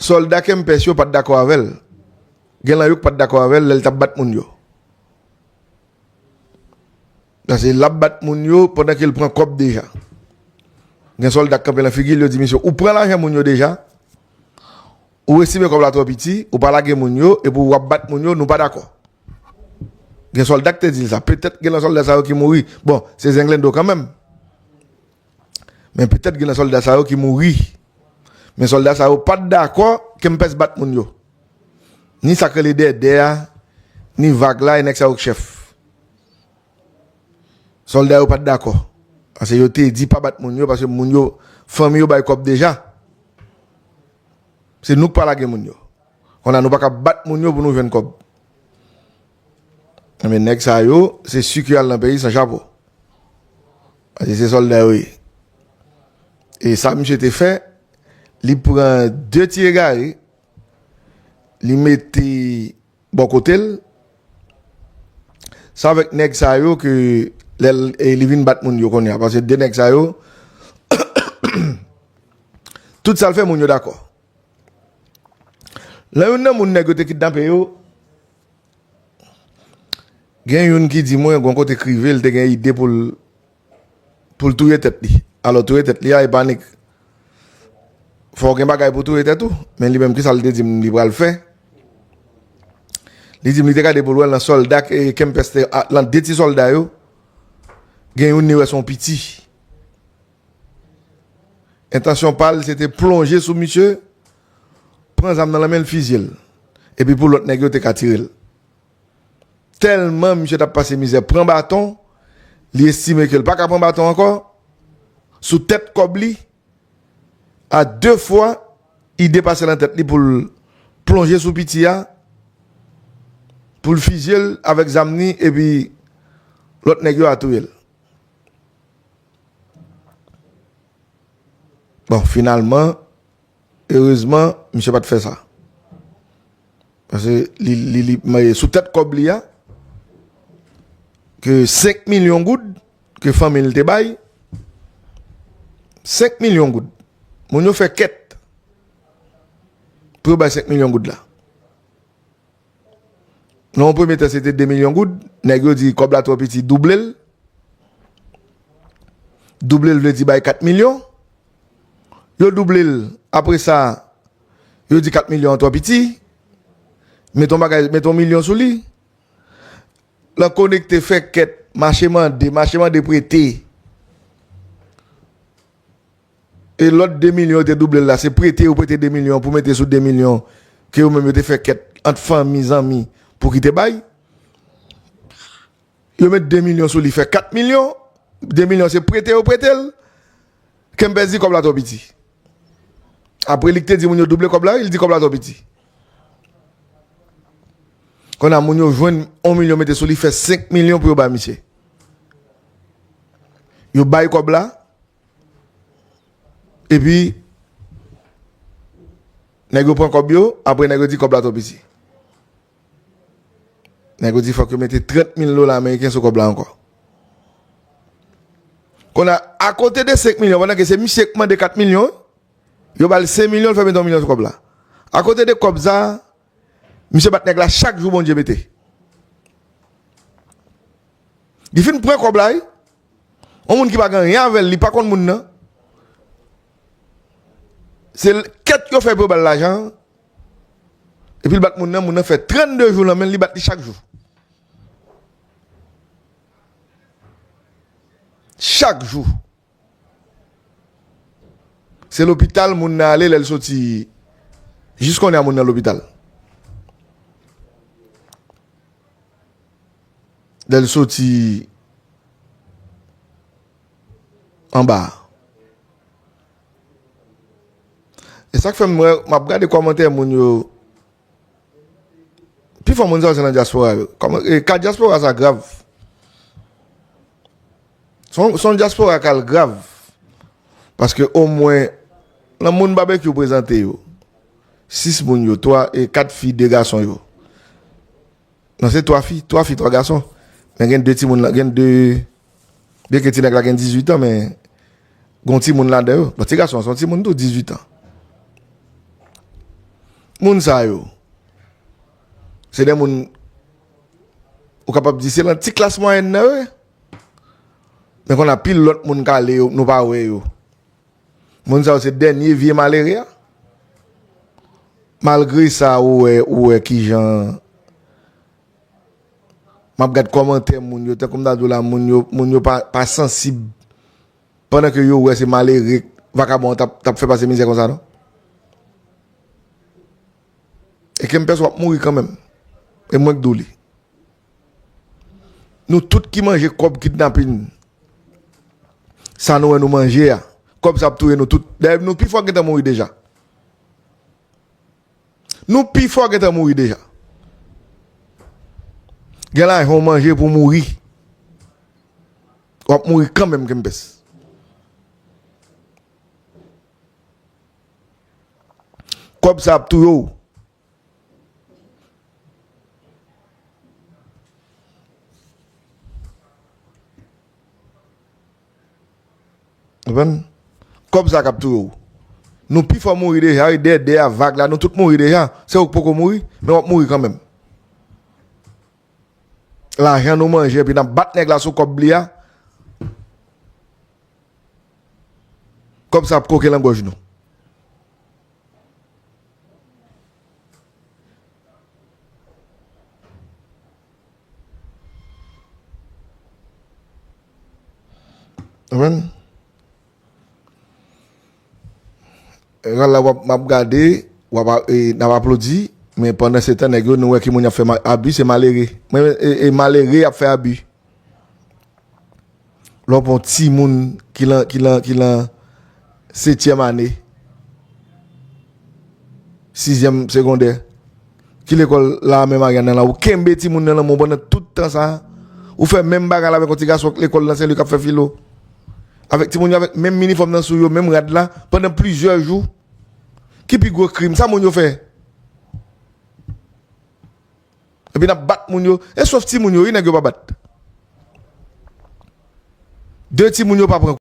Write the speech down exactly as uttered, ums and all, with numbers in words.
sòlda Kempès yo pa t dakò avè l. Gen lan yo k pa t dakò avè l lè l t ap bat moun yo. Paske l ap bat moun yo pandan ke l pran kòb deja. Gen sòlda k kanpe lan figi l, yo di misye, "Ou pran lajan moun yo deja, ou estime kòb la twò piti, ou pa lage moun yo, epi w ap bat moun yo, nou pa dakò." Gen sòlda k te di l sa. Petèt gen lan sòlda sa yo ki mouri. Bon, se zenglendo kanmenm. Men petèt gen nan sòlda sa yo ki mouri. Men sòlda sa yo pa t dakò Kempès bat moun yo. Ni sa k rele dèdè a, ni vag la, e nèg sa yo k chèf. Sòlda yo pa t dakò. Paske yo te di pa bat moun yo, paske moun yo, fanmi yo bay kòb deja. Se nou k pa lage moun yo. Kounye a nou pa ka bat moun yo pou nou jwenn kòb. Men nèg sa yo, se si ki al nan peyi san chapo. Paske se sòlda yo ye. E sa misye te fè, li pran de ti egare, li mete bò kote l. Se avèk nèg sa yo ke lè l, e li vin bat moun yo kounye a. Paske de nèg sa yo, tout sa l fè moun yo dakò. Lè youn nan moun nèg yo te kidnape yo, gen youn ki di mwen, gon kote k rive, l te gen ide pou l, pou l touye tèt li. Alò, touye tèt li a, e pa nik. Fò w gen bagay pou touye tèt ou, men li menm, kisa l te di m li pral fè? Li di m li te gade pou l wè nan sòlda, e, Kempès te, a, nan de ti sòlda yo, gen youn li wè se yon piti. Entansyon pa l, se te plonje sou misye, pran zam nan lanmen l, fizye l. Epi pou lòt nèg yo te ka tire l. Tèlman misye t ap pase mizè, pran baton, li estime ke l pa ka pran baton ankò, sou tèt kòb li, a de fwa, ide pase nan tèt li pou l plonje sou piti a, pou l fizye l avèk zam ni, epi lòt nèg yo a touye l. Bon, finalman, erezman, misye pa t fè sa. Paske li, li, li, men sou tèt kòb li a, ke senk milyon goud, ke fanmi l te bay, senk milyon goud. Moun yo fè kèt pou yo bay senk milyon goud la. Nan yon premye tan, se te de milyon goud. Nèg yo di kòb la twò piti, double l. Double l vle di bay kat milyon. Yo double l. Apre sa, yo di kat milyon an twò piti. Mete yon bagay, mete yon milyon sou li. Lan konekte, fè kèt, mache mande, mache mande prete. E lòt de milyon yo te double l la, se prete yo prete de milyon pou mete sou de milyon ke yo menm yo te fè kèt ant fanmi, zanmi pou ki te bay. Yo met de milyon sou li, fè kat milyon. De milyon se prete yo prete l. Kempès di kòb la twò piti. Apre li k te di moun yo double kòb la, wi, li di kòb la twò piti. Kounye a moun yo jwenn yon milyon mete sou li, fè senk milyon pou yo bay misye. Yo bay kòb la, epi nèg yo pran kòb yo, apre nèg yo di kòb la twò piti. Nèg yo di fòk yo mete trant mil dola ameriken sou kòb la ankò. Kounye a, akote de senk milyon, pandan ke se misye k mande kat milyon, yo ba l senk milyon, l fè mete yon milyon sou kòb la. Akote de kòb sa, misye bat nèg la chak jou Bondye mete. Li fin pran kòb la, wi. Yon moun ki pa gen anyen avè l, li pa konn moun nan. Se l-, kèt yo fè pou yo ba l lajan an. Epi l bat moun nan, moun nan fè trannde jou nan men l, li bat li chak jou. Chak jou. Se lopital moun nan ale lè l soti. Jis kounye a moun nan lopital. Lè l soti anba a. E sa k fè m wè, m ap gade kòmantè moun yo. Pifò moun sa yo se nan dyaspora yo. Kòman, e, ka dyaspora sa grav. Se yon, se yon dyaspora k al grav. Paske omwen, nan moun Babekyou prezante yo, sis moun yo, twa, e, kat fi, de gason yo. Non, se twa fi, twa fi, twa gason. Men gen de timoun la, gen de, byenke ti nèg la gen dizuit an, men gen yon timoun ladan yo. Bon, ti gason an, se yon timoun tou, dizuit an. Moun sa yo, se de moun ou kapab di se nan ti klas mwayèn nan yo ye. Men konn anpil lòt moun k ale yo, nou pa wè yo. Moun sa yo se dènye vye malere a. Malgre sa, ou wè, ou wè kijan m ap gad kòmantè moun yo, tankou m ta di w la, moun yo, moun yo pa, pa sansib. Pandan ke yo wè se malere, vakabon an t ap, t ap fè pase mizè konsa, non? E Kempès w ap mouri kanmenm. E mwen k di w li. Nou tout ki manje kòb kidnapin, sa nou wè nou manje a, kòb sa ap touye nou tout. Dayè, nou pi fò gentan mouri deja. Nou pi fò gentan mouri deja. Gen lajan w manje pou mouri. W ap mouri kanmenm, Kempès. Kòb sa ap touye w. Konprann? Kòb sa k ap touye w. Nou pi fò mouri deja, wi, dèdè a, vag la, nou tout mouri deja. Se ou k poko mouri, men w ap mouri kanmenm. Lajan nou manje, epi n ap bat nèg la sou kòb li a. Kòb sa ap koke nan gòj nou. Konprann? Egal la, w ap, m ap gade, w ap, e, n ap aplodi, men pandan se tan, nèg yo, nou wè ki moun y ap fè ma-, abi, se malere. Men, e, e malere y ap fè abi. Lè w pran yon timoun ki lan, ki lan, ki lan setyèm ane, sizyèm segondè, ki lekòl la menm Ariane nan la, ou kenbe timoun nan nan men w pandan tout tan sa a, ou fè menm bagay la avèk yon ti gason k lekòl nan Sen Lwi k ap fè filo, avèk timoun yo avèk menm minifòm nan sou yo, menm rad la, pandan plizyè jou. Ki pi gwo krim sa moun yo fè? Epi n ap bat moun yo. E sof timoun yo, wi, nèg yo pa bat. De timoun yo pa pran